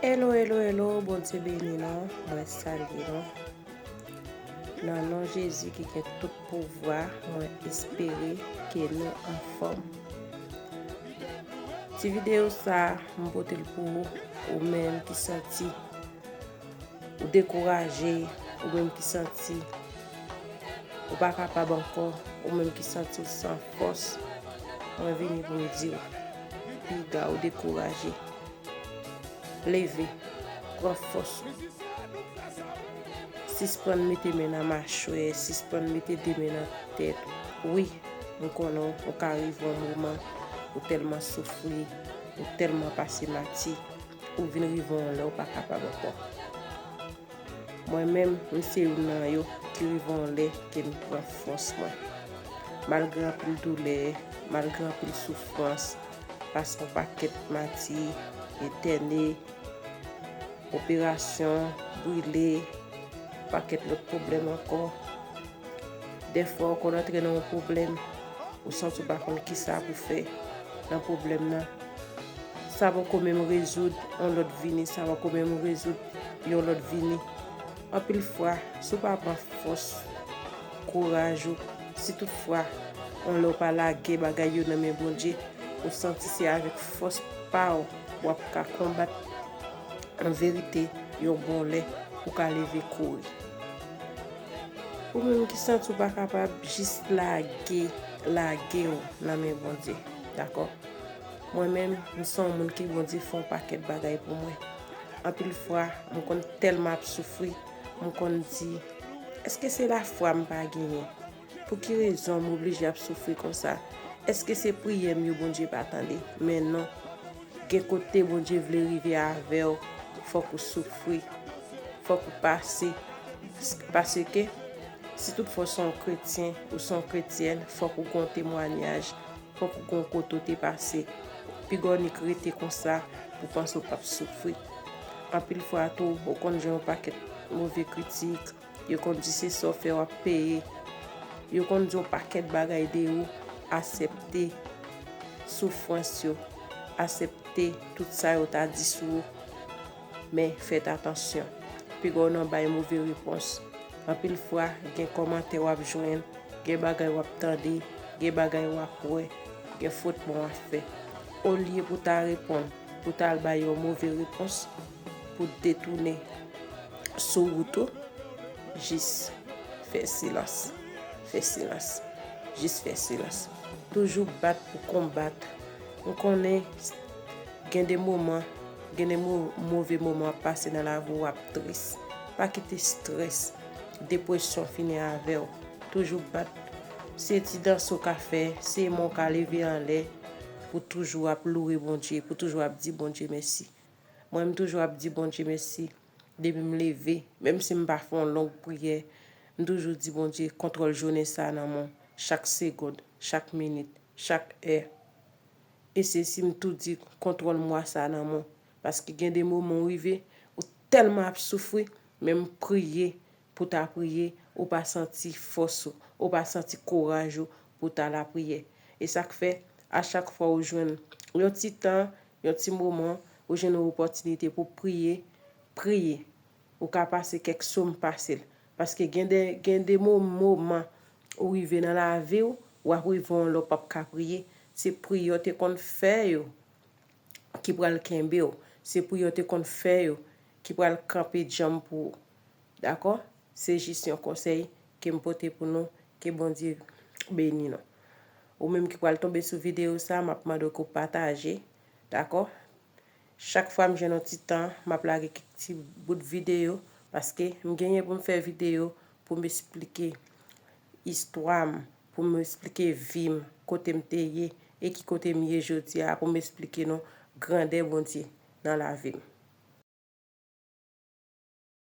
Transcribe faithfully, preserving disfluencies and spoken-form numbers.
Hello, hello, hello, Bondye beni nou, mwen salye nou. Nan non Jezi ki gen tout pouvwa, mwen espere ke nou anfòm. Ti videyo sa, m pote l pou ou, ou menm ki santi ou dekouraje, ou menm ki santi ou pa kapab ankò, ou menm ki santi w san fòs, mwen vini pou m di w, piga ou dekouraje. Leve, pran fòs ou. Sispann mete men nan machwè, sispann mete de men nan tèt. Wi, m konnen w ka rive yon moman ou tèlman soufri, ou tèlman pase mati, ou vin rive yon lè ou pa kapab ankò. Mwen menm, m se youn nan yo ki rive yon lè ke m pran fòs mwen. Malgre anpil doulè, malgre anpil soufrans, pase yon pakèt mati, etène, operasyon, brile, pakèt lòt pwoblèm ankò. Dèfwa ou konn antre nan yon pwoblèm, ou santi w pa konn kisa pou fè nan pwoblèm nan. Sa poko menm rezoud, yon lòt vini, sa poko menm rezoud, yon lòt vini. Anpil fwa, si w pa pran fòs, kouraj ou, si toutfwa, yon lè w pa lage bagay yo nan men Bondye, ou santi se avèk fòs pa w w ap ka konbat. An verite, yon bon lè, ou ka leve kouri. Ou menm ki santi w pa kapab, jis lage, lage w nan men Bondye, dakò? Mwen menm, m se yon moun ke Bondye fè yon pakèt bagay pou mwen. Anpil fwa, m konn tèlman ap soufri, m konn di, èske se lafwa m pa genyen? Pou ki rezon m oblije ap soufri konsa? Èske se priyè m yo Bondye pa tande? Men non. Gen kote Bondye vle rive avè w, fòk ou soufri. Fòk ou pase. Paske, si toutfwa w se yon kretyen, ou se yon kretyèn, fòk ou gen yon temwanyaj, fòk ou gen yon kote w te pase. Piga w nik rete konsa pou panse w p ap soufri. Anpil fwa tou, ou konn jwenn yon pakèt move kritik, yo konn di se sa w fè w ap peye. Yo konn di yon pakèt bagay de ou, aksepte soufrans yo, aksepte tout sa yo ta di sou ou. Men fèt atansyon. Piga w nan bay move repons. Anpil fwa, gen kòmantè w ap jwenn, gen bagay w ap tande, gen bagay w ap wè, gen fwotman w ap fè. Olye pou ta reponn, pou ta al bay yon move repons, pou detounen sou wout ou, jis fè silans. Fè silans. Jis fè silans. Toujou bat pou konbat. M konnen gen de moman, gen de mo-, move moman w ap pase nan lavi w, w ap tris. Pa kite estrès, depresyon fini avè w. Toujou bat. Se ti danse w ka fè, se men w ka leve anlè, pou toujou ap louwe Bondye, pou toujou ap di Bondye mèsi. Mwen, m toujou ap di Bondye mèsi depi m leve, menm si m pa fè yon long priyè, m toujou di Bondye kontwòl jounen sa nan men w, chak segonn, chak minit, chak è. E se si m tou di kontwòl mwa sa nan men w, paske gen de moman w rive, ou tèlman ap soufri, menm priye pou ta priye, ou pa santi fòs ou, ou pa santi kouraj ou pou ta lapriyè. E sa k fè, a chak fwa ou jwenn yon ti tan, yon ti moman, ou jwenn yon opòtinite pou priye, priye. Ou ka pase kèk som pase l. Paske gen de, gen de mo-, moman ou rive nan lavi w, w ap rive yon lè w p ap ka priye. Se priyè w te konn fè yo ki pral kenbe w. Se priyè w te konn fè yo ki pral kanpe djanm pou ou. Dakò? Se jis yon konsèy ke m pote pou nou. Ke Bondye beni nou. Ou menm ki pral tonbe sou videyo sa, m ap mande w ke w pataje. Dakò? Chak fwa m jwenn yon ti tan, m ap lage kèk ti bout videyo, paske m genyen pou m fè videyo pou m esplike istwa m, pou m esplike vi m, kote m te ye, e ki kote m ye jodi a, pou m esplike nou grandè Bondye nan lavi m.